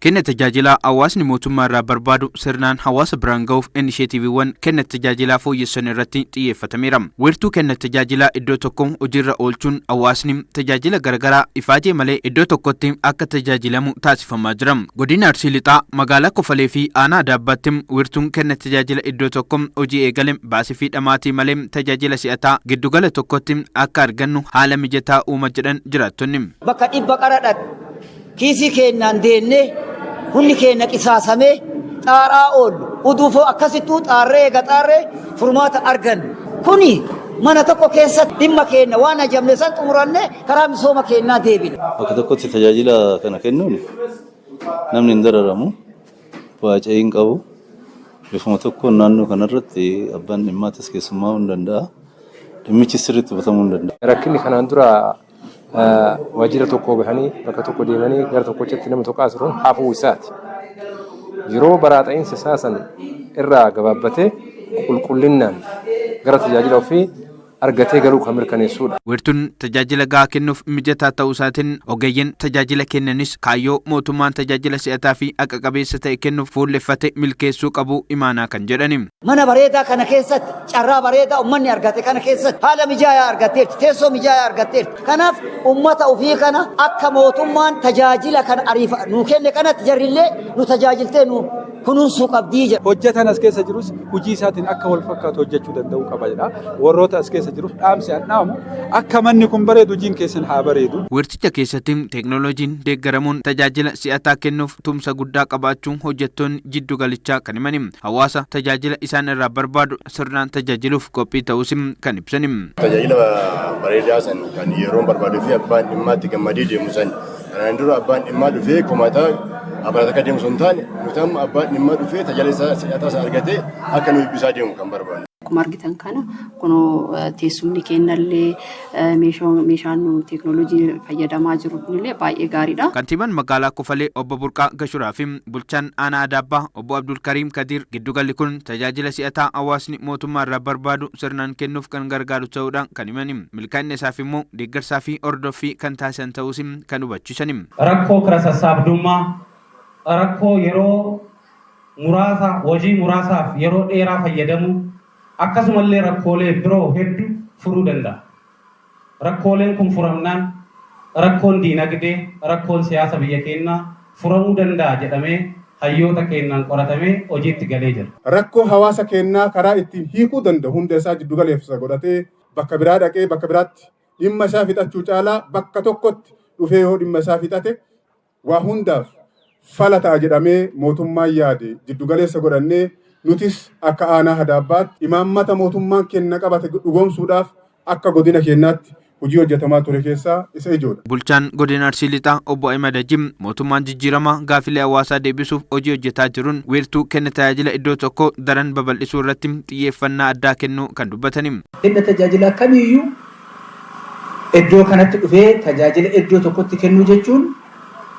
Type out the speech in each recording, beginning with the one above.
Kenna tajaajilaa hawaasni mootummaa irraa barbaadu sirnaan hawaasa biraan gahuuf inisheetiiviiwwan kenna tajaajilaa fooyyessan irratti xiyyeeffatameera. Wiirtuu kenna tajaajilaa iddoo tokko hojiirra oolchuun hawaasni tajaajila garagaraa ifaajee malee iddoo tokkotti akka tajaajilamu taasifamaa jira. Godina Arsii Lixaa magaalaa Kofalee fi aanaa Adaabbaatti wiirtuun kenna tajaajila iddoo tokko hojii eegale baasii fi dhamaatii malee tajaajila si'ataa giddugala tokkotti akka argannu haala mijataa uuma jedhan jiraattonni. Bakka 100 qara dhaqu kiisii keennaan deennee hunni keenna qisaasamee xaaraa oollu. Uduufoo akkasittuu xaarree eega xaarree furmaata argannu. Kuni mana tokko keessatti dhimma keenna waan hajamne san xumurannee karaa misooma keennaa deebina. Bakka tokkotti tajaajila kana kennuun namni hin dararamu, bu'aa hin qabu. Bifuma tokkoon naannoo kanarratti abbaan dhimmaatis keessummaa'uu hin danda'a. Dhimmichi sirriitti hubatamuu hin danda'a. Rakkinni kanaan dura waajjira tokko bahanii bakka tokko deemanii gara tokkochatti nama tokko as turan hafuu isaati. Yeroo baraaxa'iinsa isaa san irraa gabaabbatee qulqullinnaan gara tajaajila ofii argatee galuu kan mirkaneessudha. Wiirtuun tajaajila gahaa kennuuf mijataa ta'uu isaatiin ogeeyyiin tajaajila kennanis kaayyoo mootummaan tajaajila si'ataa fi haqa qabeessa ta'e kennuuf fuulleffate milkeessuu qabu imaanaa kan jedhani. Mana bareedaa kana keessatti carraa bareedaa ummanni argate kana keessatti haala mijaayaa argatteerti, teessoo mijaayaa argatteerti. Kanaaf ummata ofii kana akka mootummaan tajaajila kana ariifa nuu kenne kanatti jarrillee nu tajaajiltee nu kunuunsuu qabdii jedha. Hojjetaan as keessa jirus hojii isaatiin akka wal fakkaatu hojjechuu danda'uu qaba jedha. Warroota as keessa jirus dhaamsi an dhaamu akka manni kun bareedu hojiin keessan haa bareedu. Wiirticha keessatti teeknooloojiin deeggaramuun tajaajila si'ataa kennuuf tumsa guddaa qabaachuu hojjettoonni jiddu galichaa kan himani. Hawaasa tajaajila isaan irraa barbaadu sirnaan tajaajiluuf qophii ta'uus kan ibsani. Tajaajila bareedaa san kan yeroon barbaaduu fi abbaan dhimmaa itti gammadee deemu san kanaan dura abbaan dhimmaa dhufee komataa abalata akka deemu sun hin taane nuti amma abbaan dhimmaa dhufee tajaajila isaa si'ataa san argatee akka nu eebbisaa deemu kan barbaannu. Akkuma argitan kana kunoo teessumni keenyallee meeshaan nu teeknooloojii fayyadamaa jiru kunillee baay'ee gaariidha. Kantiibaan magaalaa Kofalee obbo Burqaa Gashuraa fi bulchaan aanaa Adaabbaa obbo Abdulkariim Kadiir giddugalli kun tajaajila si'ataa hawaasni mootummaa irraa barbaadu sirnaan kennuuf kan gargaaru ta'uudha kan himani. Milkaa'ina isaaf immoo deeggarsaa fi hordoffii kan taasisan ta'uus kan hubachiisani. Rakkoo kira sassaabdummaa, rakkoo yeroo muraasa hojii muraasaaf yeroo dheeraa fayyadamuu, akkasumallee rakkoolee biroo heddu furuu danda'a. Rakkooleen kun furamnaan rakkoon diinagdee, rakkoon siyaasa biyya keennaa furamuu danda'a jedhamee hayyoota keennaan qoratamee hojiitti galee jira. Rakkoo hawaasa keennaa karaa ittiin hiikuu danda'u hunda isaa jiddu galeessa godhatee bakka biraa dhaqee bakka biraatti dhimma isaa fixachuu caalaa bakka tokkotti dhufee yoo dhimma isaa fixate waa hundaaf fala ta'a jedhamee mootummaan yaade jiddu galeessa godhannee nutis akka aanaa Hadaabbaatti imaammata mootummaan kenna qabate dhugoomsuudhaaf akka godina keenyaatti hojii hojjetamaa ture keessaa isa ijoodha. Bulchaan godina Arsii Lixaa obbo Ahimad Hajii mootummaan jijjiirama gaafilee hawaasaa deebisuuf hojii hojjetaa jiruun wiirtuu kenna tajaajila iddoo tokkoo daran babal'isuu irratti xiyyeeffannaa addaa kennuu kan dubbatani. Kenna tajaajilaa kamiiyyuu iddoo kanatti dhufee tajaajila iddoo tokkotti kennuu jechuun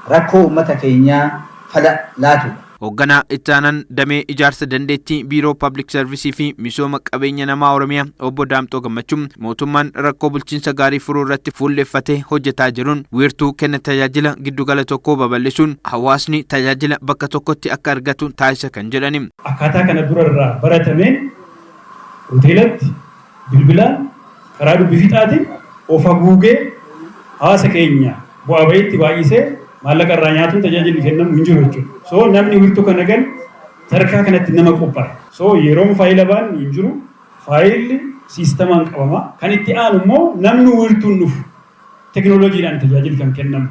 rakkoo uummata keenyaa fala laatuudha. Hoogganaa itti aanaan damee ijaarsa dandeettii Biiroo Pabliik Sarvisii fi Misooma Qabeenya Namaa Oromiyaa obbo Daamxoo Gammachuu mootummaan rakkoo bulchiinsa gaarii furuu irratti fuulleffatee hojjetaa jiruun wiirtuu kenna tajaajila giddugala tokkoo babal'isuun hawaasni tajaajila bakka tokkotti akka argatu taasisa kan jedhani. Akkaataa kana dura irraa baratameen hoteelatti bilbilaan karaa dubbi fixaatiin of haguugee hawaasa keenya bu'aa ba'iitti baay'isee maallaqa irraa nyaatuun tajaajilli kennamu hin jiru jechuudha. So namni wiirtuu kana galu sadarkaa kanatti nama qophaa'e. So yeroon faayila baannu hin jiru. Faayilli siistamaan qabama. Kan itti aanu immoo namni wiirtuun dhufu teknooloojiidhaan tajaajilli kan kennamu.